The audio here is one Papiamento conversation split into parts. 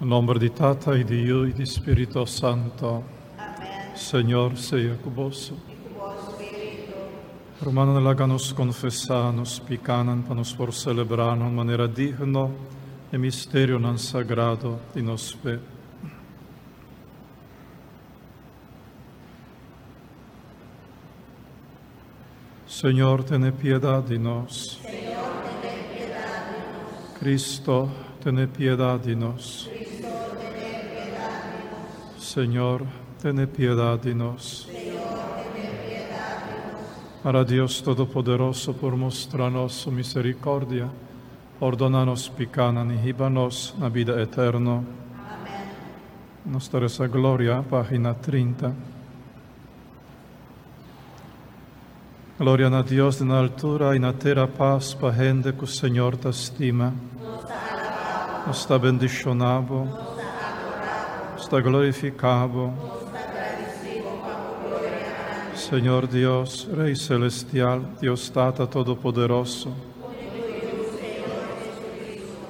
Nomber di Tata y di Yiu y di Spirito Santo. Amen. Señor sea cu boso. I ku bo spiritu. Rumannan, laga nos confesa nos picanan pa nos por celebra na un manera digno e misterionan sagrado di nos fe. Señor, tene piedad di nos. Señor, tene piedad di nos. Cristo, tene piedad di nos. Cristo, tene piedad di nos. Señor, tene piedad di nos. Señor, tene piedad di nos. Para Dios Todopoderoso por mustra nos su misericordia, pordona nos picanan y hiba nos na bida eterno. Amen. Nos ta resa Gloria, pagina 30. Gloria na Dios den altura y na tera paz pa hende cu Señor ta stima. Nos ta alabá Bo. Nos ta bendiciona Bo. Nos ta adorá Bo. Nos ta glorifica Bo. Nos ta gradisí Bo pa Bo gloria grandi. Señor Dios, Rey Celestial, Dios Tata Todopoderoso.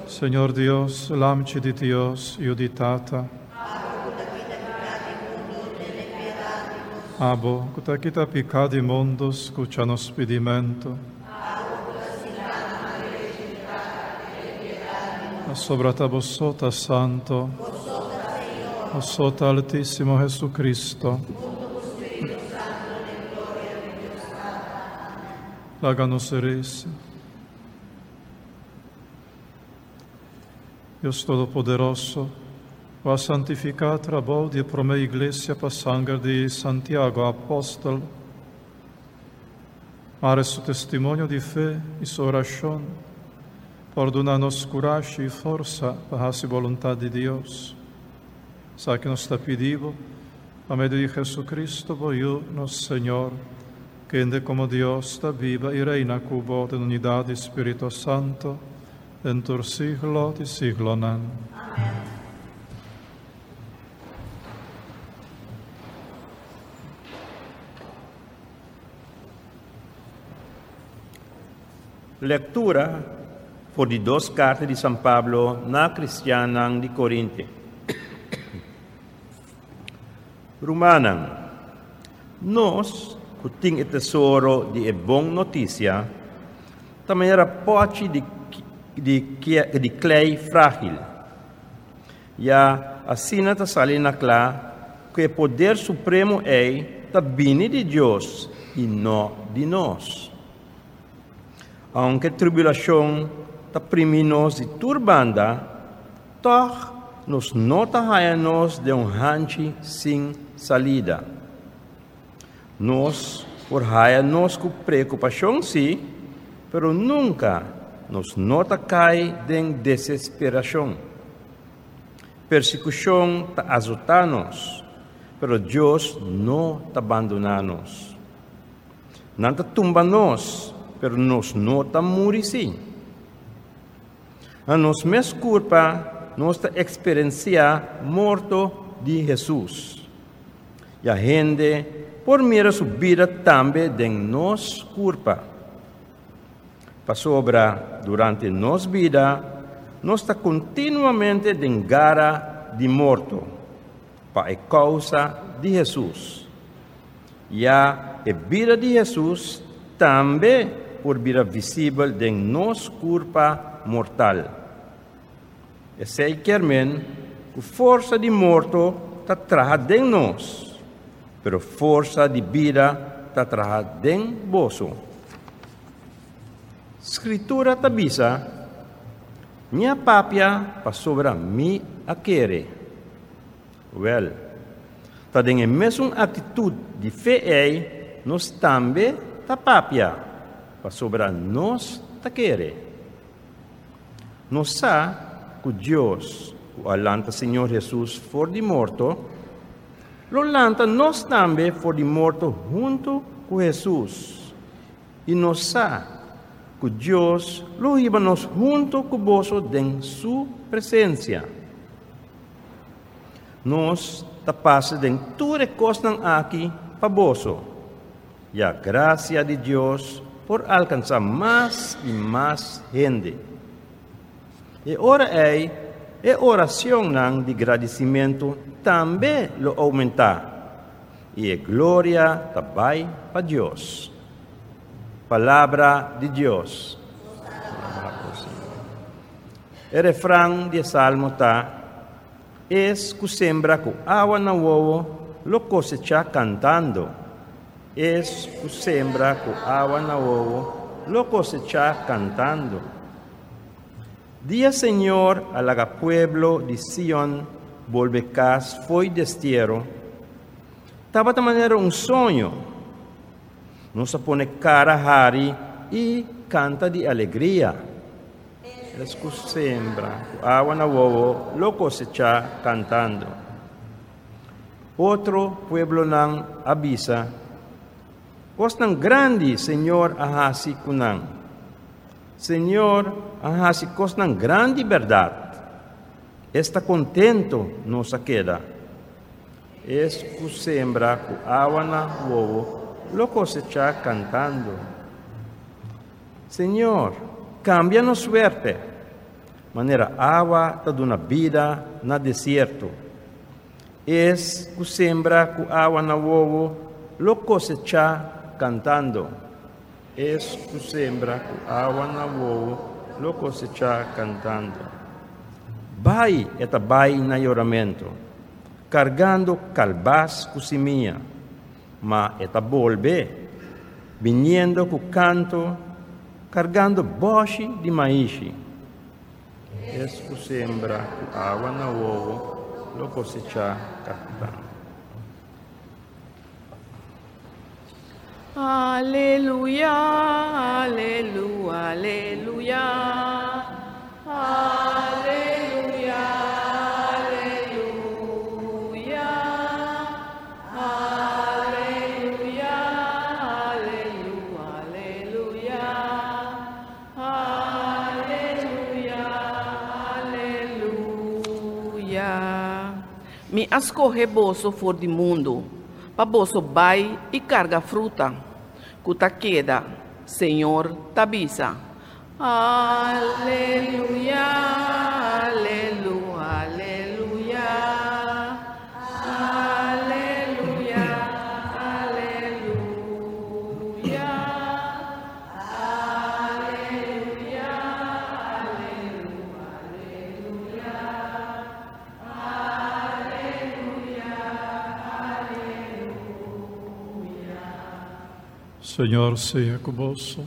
Señor Dios, Lamchi di Dios, Yiu di Tata. Abo ku ta kita piká di mundu, tene piedat di nos. Abo ku ta kita piká di mundu, skucha nos pidimentu. Abo ku ta sintá na man derechi di Tata, tene piedat di nos. Pasobra ta bo so ta santo. Bo so ta Señor. Bo so ta Altísimo Jesucristo. Huntu ku Spiritu Santu den gloria di Dios Tata. Amèn. Laga nos resa. Dios Todopoderoso, ku a santifiká trabou di e promé iglesia pa sanger di Santiago apòstel, mare su testimonio di fe i su orashon por duna nos kurashi i forsa pa hasi boluntat di Dios. Esaki nos ta pidi bo pa medio di Jesucristo bo Yu, nos Señor, kende komo Dios ta biba i reina ku bo den unidat di Spirito Santo, den tur siglo di siglonan. Amèn. Lektura for di dos karta di San Pablo na kristiannan di Korinte. Rumannan, nos ku tin e tesoro di e bon notisia ta manera pòchi di di di klei frágil. Ya asina ta sali na kla ku e poder supremo ei ta bini di Dios i no di nos. Aunke tribulashon ta primi nos di tur banda, tòg nos no ta haña nos den un hanchi sin salida. Nos por haña nos ku preokupashon sí, pero nunka nos no ta kai den desesperashon. Persekushon ta azotá nos, pero Dios no ta bandoná nos. Nan ta tumba nos, pero nos no ta muri sí. Na nos mes kurpa nos ta eksperensiá morto di Hesus. Ya hende por mira su bida tambe den nos kurpa. Pasobra durante nos bida nos ta kontinuamente den gara di morto pa e kousa di Hesus. Ya e bida di Hesus tambe por bira visibel den nos kurpa mortal. Esei kier men ku forsa di morto ta traha den nos, pero forsa di bida ta traha den boso. Skritura ta bisa, Mi a papia pasobra mi a kere. Wèl, ta den e mesun aktitut di fe ei nos tambe ta papia, pasobra nos ta kere. Nos sa ku Dios, ku a lanta Señor Hesus for di morto, lo lanta nos tambe for di morto huntu ku Hesus. I nos sa ku Dios lo hiba nos huntu ku boso den su presensia. Nos ta pasa den tur e kosnan aki pa boso, ya grasia di Dios por alkansá mas i mas hende. E ora ei e oracionnan di gradicimento tambe lo aumenta, y e gloria ta bay pa Dios. Palabra di Dios. E refran di e salmo ta, Es ku sembra ku awa na wowo lo kosechá kantando. Es ku sembra ku awa na wowo lo kosechá kantando. Dia Señor a laga pueblo di Sion bolbe kas fo'i destiero, tabata manera un soño. Nos a pone kara hari i kanta di alegria. Es ku sembra ku awa na wowo lo kosechá kantando. Otro pueblonan a bisa, Kosnan grandi Señor a hasi ku nan. Señor a hasi kosnan grandi bèrdat. Esta kontentu nos a keda. Es ku sembra ku awa na wowo lo kosechá kantando. Señor, cambia nos suerte, manera awa ta duna bida na desierto. Es cu sembra cu awa na wowo lo cosecha cantando. Es cu sembra cu awa na wowo lo cosecha cantando. Bai, e ta bai na yoramento, cargando calbas cu simia. Ma e ta bolbe, biniendo ku kanto, kargando bòshi di maishi. Es ku sembra ku awa na wowo lo kosechá kantando. Aleluya, alelu, aleluya, aleluya, aleluya, aleluya, alelu, aleluya, aleluya, aleluya. Mi a skohe boso for di mundu, pa boso bai i karga fruta ku ta keda, Señor ta bisa. Aleluya, alelu, aleluya, aleluya, aleluya, aleluya, alelu, aleluya, aleluya, aleluya. Señor sea ku boso.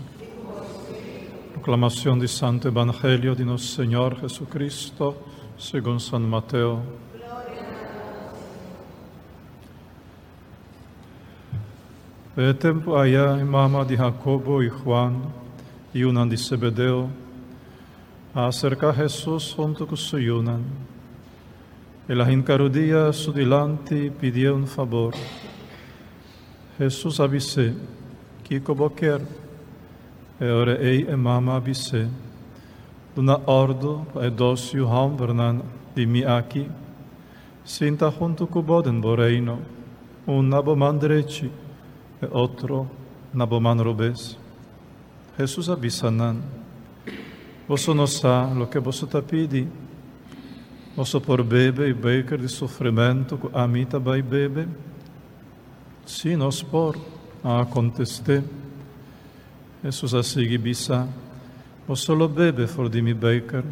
Proclamación di Santo Evangelio di nos Señor Jesucristo, segun San Mateo. E tempo aya e mama di Jacobo y Juan, yiunan di Zebedeo, a acerca Jesús hunto cu su yiunan. El a hinca rudia su dilanti y pidié un favor. Hesus a bis'é, Kiko bo kier? E ora ei e mama a bis'é, Duna òrdu pa e dos yu hòmbernan di mi aki sinta huntu ku bo den bo reino, un na bo man drechi, e otro na bo man robes. Hesus a bisa nan, Boso no sa loke boso ta pidi. Boso por bebe e beker di sufrimentu ku ami ta bai bebe? Sí, nos por, a kontest'é. Hesus a sigui bisa, Boso lo bebe for di mi beker,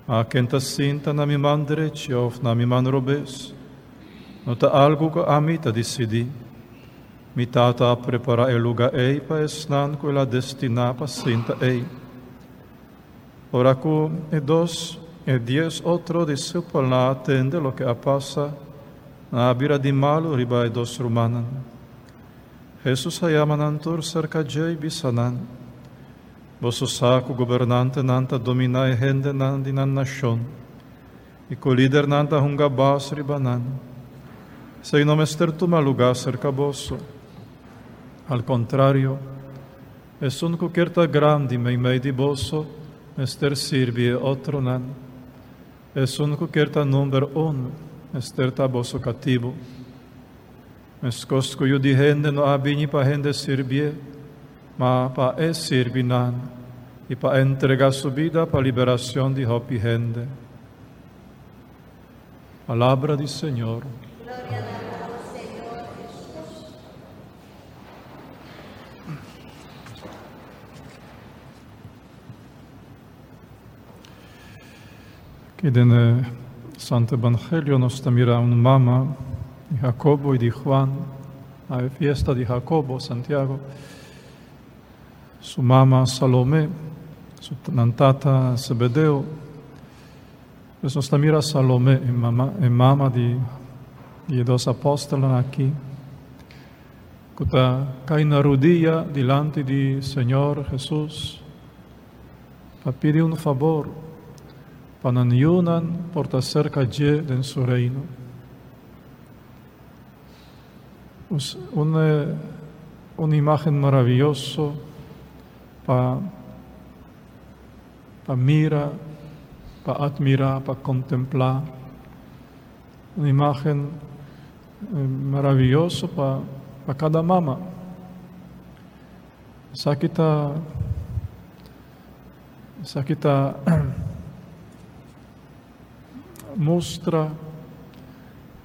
ma ken ta sinta na mi man drechi òf na mi man robes, no ta algu ku ami ta disidí. Mi Tata a prepará e lugá ei pa esnan ku el a destiná pa sinta ei. Ora ku e dos e dies otro disipelnan a tende loke a pasa, nan a bira di malu riba e dos rumannan. Hesus a yama nan tur serka dje i bisa nan, Boso sa ku gobernantenan ta dominá e hendenan di nan nashon, i ku lidernan ta hunga bas riba nan. Esei no mester tuma lugá serka boso. Al kontrario, Esun ku kier ta grandi meimei di boso mester sirbi e otronan. Esun ku kier ta number un mester ta boso katibu. Meskos ku Yu di hende no a bini pa hende sirbié, ma pa e sirbi nan i pa entregá su bida pa liberashon di hopi hende. Palabra di Señor. Gloria na Bo, Señor Jesus. Aki den e Santo Evangelio nos ta mira un mama di Jacobo y di Juan na e fiesta di Jacobo, Santiago. Su mama Salomé, su nan tata Zebedeo. Pues nos ta mira Salomé, e mama, e mama di, di e dos apòstelnan aki, ku ta kai na rudia dilanti di Señor Hesus pa pidi un fabor pa nan yunan por ta serka dje den su reino. Un, un imágen maraviyoso pa pa mira, pa admirá, pa kontemplá. Un imágen maravioso pa pa kada mama. Esaki ta esaki ta mustra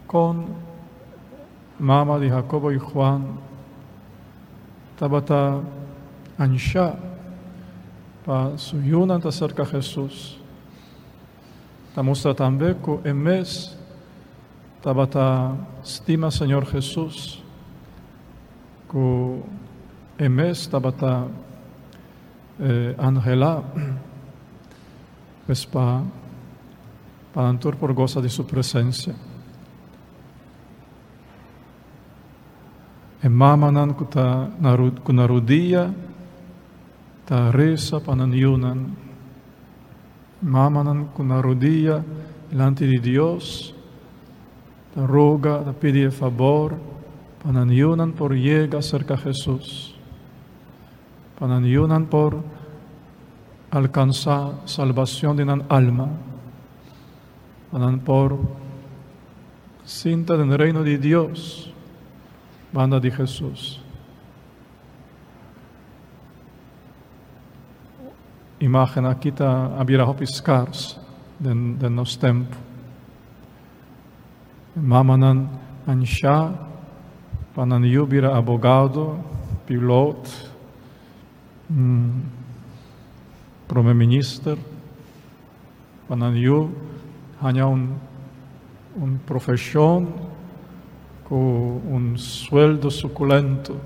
kon mama di Jacobo i Juan tabata anshá pa su yunan ta serka Hesus. Ta mustra tambe ku e mes tabata stima Señor Hesus, ku e mes tabata anhelá pues pa pa nan tur por gosa di su presensia. E mamanan ku ta na ku na rudia ta resa pa nan yunan. Mamanan ku na rudia dilanti di Dios ta roga, ta pidi e fabor pa nan yunan por yega serka Hesus, pa nan yunan por alkansá salbacion di nan alma, pa nan por sinta den reino di Dios banda di Hesus. Imagen aki ta a bira hopi scars den den nos tempo. Mamanan ansha pa nan yu bira abogado, pilot, prome minister, pa nan yu haña un un profeshon ku un sueldo sukulento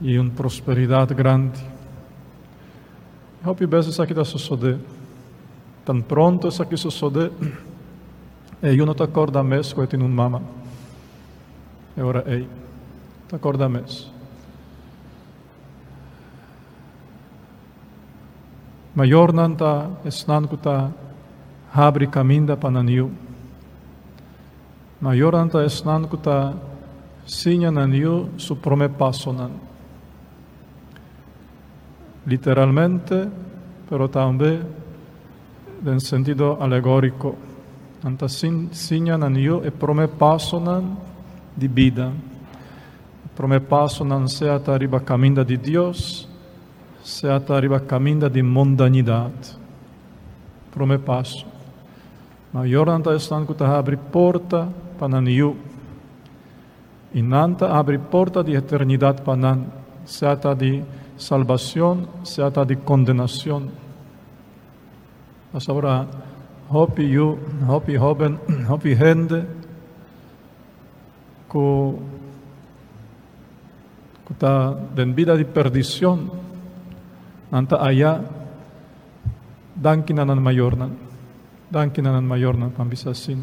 i un prosperidat grandi. Hopi bes esaki ta sosodé. Tan pronto esaki sosodé, e yu no ta kòrda mes ku e tin un mama. E ora ei, ta kòrda mes. Mayornan ta esnan ku ta habri kaminda pa nan yu. Mayornan ta esnan ku ta siña nan yu su promé pasonan. Literalmente, pero tambe den sentido alegóriko. Nan ta siña nan yu e promé pasonan di bida. E promé pasonan sea ta riba kaminda di Dios, sea ta riba kaminda di mondanidat. Promé paso. Mayornan ta esnan ku ta habri porta pa nan yu. I nan ta habri porta di eternidat pa nan, sea ta di salbacion, sea ta di condenacion. Pasobra hopi yu, hopi hoben, hopi hende ku ku ta den bida di perdicion, nan ta aya danki na nan mayornan, danki na nan mayornan pa bisa asina.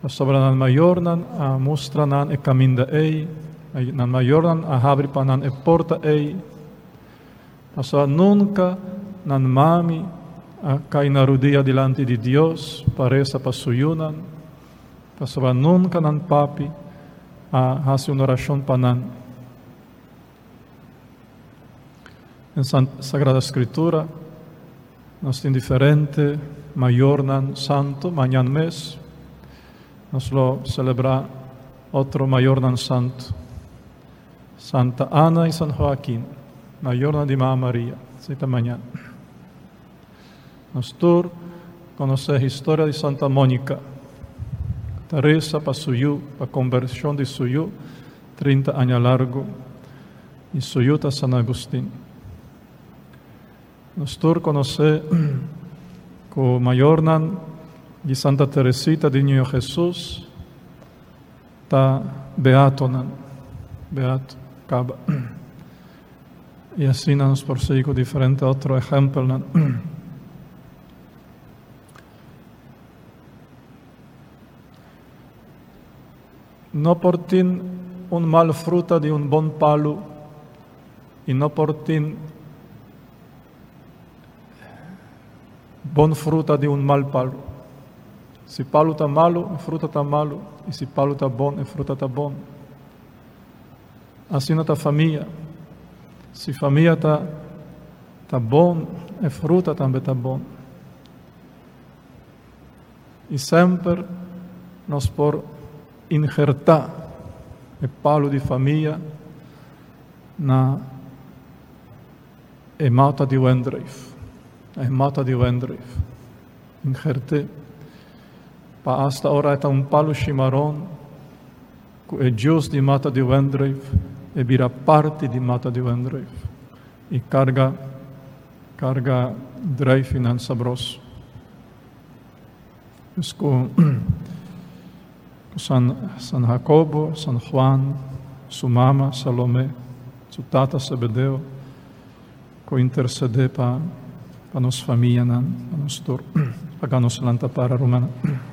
Pasobra nan mayornan a mustra nan e kaminda ei, nan mayornan a habri pa nan e porta ei. Pasobra nunka nan mami a kai na rudia dilanti di Dios pa resa pa su yunan, pasobra nunka nan papi a hasi un orashon pa nan. Den Sagrada Skritura nos tin diferente mayornan santu. Mañan mes nos lo selebrá otro mayornan santu, Santa Ana i San Joaquin, mayornan di Mama Maria. Esei ta mañan. Nos tur. konosé historia di Santa Monica. Ta resa pa su yu, pa konvershon di su yu, 30 aña largu, i su yu ta San Agustin. Nos tur konosé ku mayornan di Santa Teresita di Niño Jesus ta beatonan, beato, kaba. I asina nos por sigui ku diferente otro ehèmpelnan. No por tin un mal fruta di un bon palu i no por tin bon fruta di un mal palu. Si palu ta malu, e fruta ta malu, i si palu ta bon, e fruta ta bon. Asina ta famia. Si famia ta ta bon, e fruta tambe ta bon. I semper nos por inhertá e palu di famia na e mata di wendreif. E mata di wendreif. Inhert'é. Pa asta ora e ta un palu shimaron, ku e djus di mata di wendreif e bira parti di mata di wendreif i karga karga dreifinan sabroso. Dus ku San San Jacobo, San Juan, su mama Salomé, su tata Zebedeo, ku intersedé pa pa nos famianan, pa nos tur, laga nos lanta para, rumannan.